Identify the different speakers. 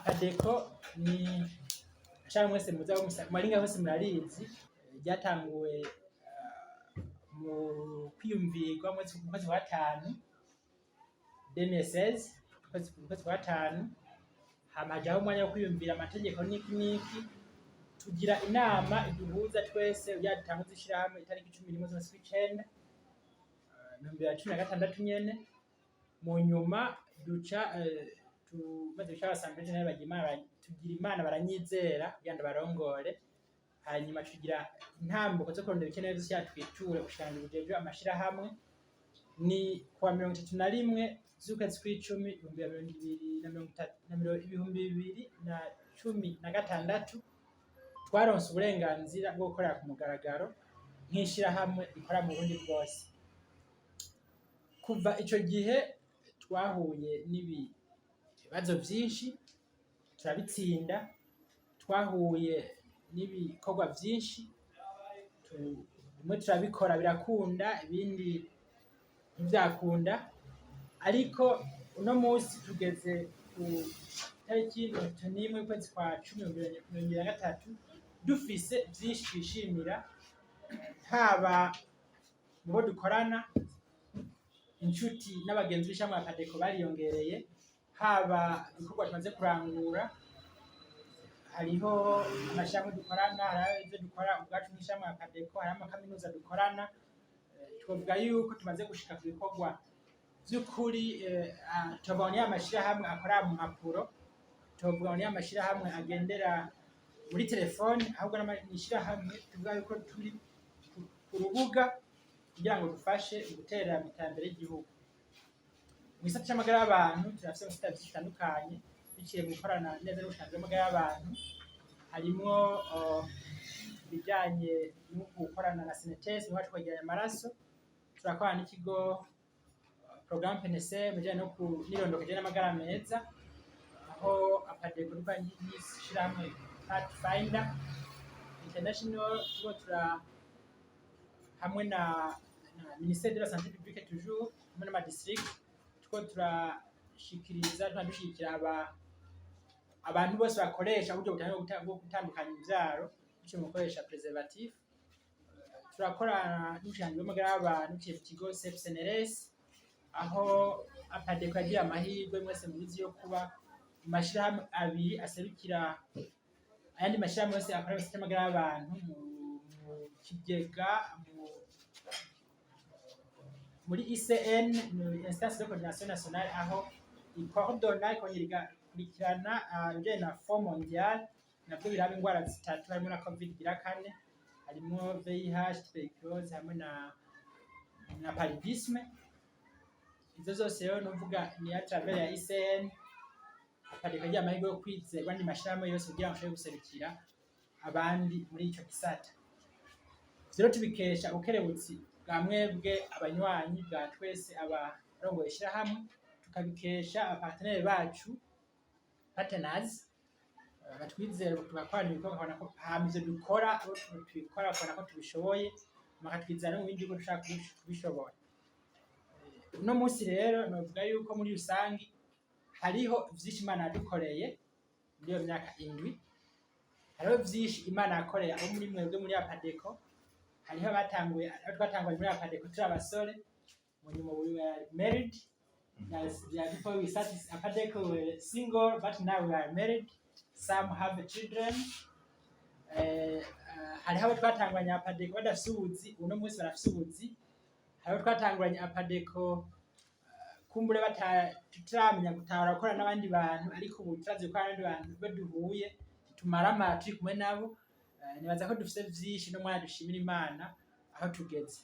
Speaker 1: APADECO ni cyangwa mwese muza maringa hose murarizi, ryatanguwe mu kwiyumvirwa mu kwezi kwa gatanu 2016, mu kwezi kwa gatanu. Hama hajaho umwanya wo kwiyumvira amategeko niki niki, tugira inama iduhuza twese kugira dutanguze ishirahamwe itariki 11 z'ukwezi kw'icenda 2016 nyene. Mu nyuma duca tumaze gushaka assemblée générale, bagira imana, tugira imana baranyizera kugira ngo barongore. Hanyuma tugira intambuko zo kurondera ibikenewe vyose kugira twiture ubushikiranganji bujejwe amashirahamwe. Ni kuwa 31 z'ukwezi kw'icumi ibihumbi bibiri na mirongo itatu na 2016 twaronse uburenganzira bwo gukorera ku mugaragaro nk'ishirahamwe rikora mu Burundi bwose. Kuva ico gihe twahuye n'ibibazo vyinshi, turabitsinda. Twahuye n'ibikorwa vyinshi, bimwe turabikora birakunda, ibindi ntivyakunda. Ariko uno munsi tugeze ku tariki 31 y'ukwezi kwa cumi 2023, dufise vyinshi twishimira, haba mu bo dukorana, inshuti n'abagenzi b'ishami APADECO bariyongereye, haba ibikorwa tumaze kurangura. Hariho amashirahamwe dukorana, hariho ivyo dukora ubwacu nk'ishami APADECO, hariho amakaminuza dukorana. Twovuga yuko tumaze gushika ku bikorwa vy'ukuri. Tuvuga ni amashirahamwe akorera mu mpapuro, tuvuga ni amashirahamwe agendera muri telefone, ahubwo n'ishirahamwe tuvuga yuko turi ku rubuga kugira ngo dufashe mu guterera mu iterambere ry'igihugu. Mu gisata c'amagara y'abantu turafise ibisata vyinshi bitandukanye biciye mu gukorana neza n'ubushikiranganji bw'amagara y'abantu, harimwo ibijanye no gukorana na CNTS mu kwegeranya amaraso. Turakorana n'ikigo programme PNC mu bijanye no n'irondoka rijanye n'amagara meza, aho APADECO riva n'ishirahamwe Pathfinder International turiko tura hamwe na ministère de la Santé publique, toujours hamwe n'ama district, turiko turashikiriza, dushigikira abantu bose bakoresha uburyo butandukanye bwo gutandukanya imvyaro biciye mu gukoresha préservatif. Turakorana n'ubushikiranganji bw'amagara y'abantu biciye mu kigo CNRS, aho APADECO yagiye amahirwe mwese mubizi yo kuba mu mashirahamwe abiri aserukira ayandi mashirahamwe yose akora mu gisata c'amagara y'abantu mu kigega muri ICN, Instance de Coordination Nationale, aho ikordona ikongera igakurikirana ibijanye na Fonds mondial, navyo biraba ingwara zitatu harimo na Covid igira kane, harimo VIH, tuberculose hamwe na paludisme. Ivyo vyose rero nuvuga ni à travers ya ICN APADECO yagiye amahirwe yo kwizerwa n'andi mashirahamwe yose kugira ngo ashobore guserukira abandi muri ico gisata. Ivyo rero tubikesha ubukerebutsi bwa mwebwe abanywanyi, bwa twese abarongoye ishirahamwe, tukabikesha aba partenaires bacu, partners batwizera tugakorana ibikorwa, bakabona ko hama ivyo dukora abo tubikora, bakabona ko tubishoboye, bakatwizera no mu bindi bihugu dushaka kubishobora. Uno munsi rero novuga yuko muri rusangi hariho vyinshi Imana yadukoreye muri iyo myaka 7. Hariho vyinshi Imana yakoreye abo muri mwebwe muri APADECO. Hariho abatanguye, abo twatanguranye muri APADECO turi abasore, mu nyuma we were married. As, yeah, before we started APADECO we were single, but now we are married, some have children. Hariho abo twatanguranye APADECO badafise ubuzi, uno munsi barafise ubuzi. Hariho twatanguranye APADECO kumbure tutaramenya gutahura gukorana n'abandi bantu, ariko ubu turazi gukorana n'abandi bantu. Iyo duhuye tumaramara turi kumwe nabo. Nibaza ko dufise vyinshi no mwanya dushimira Imana aho tugeze.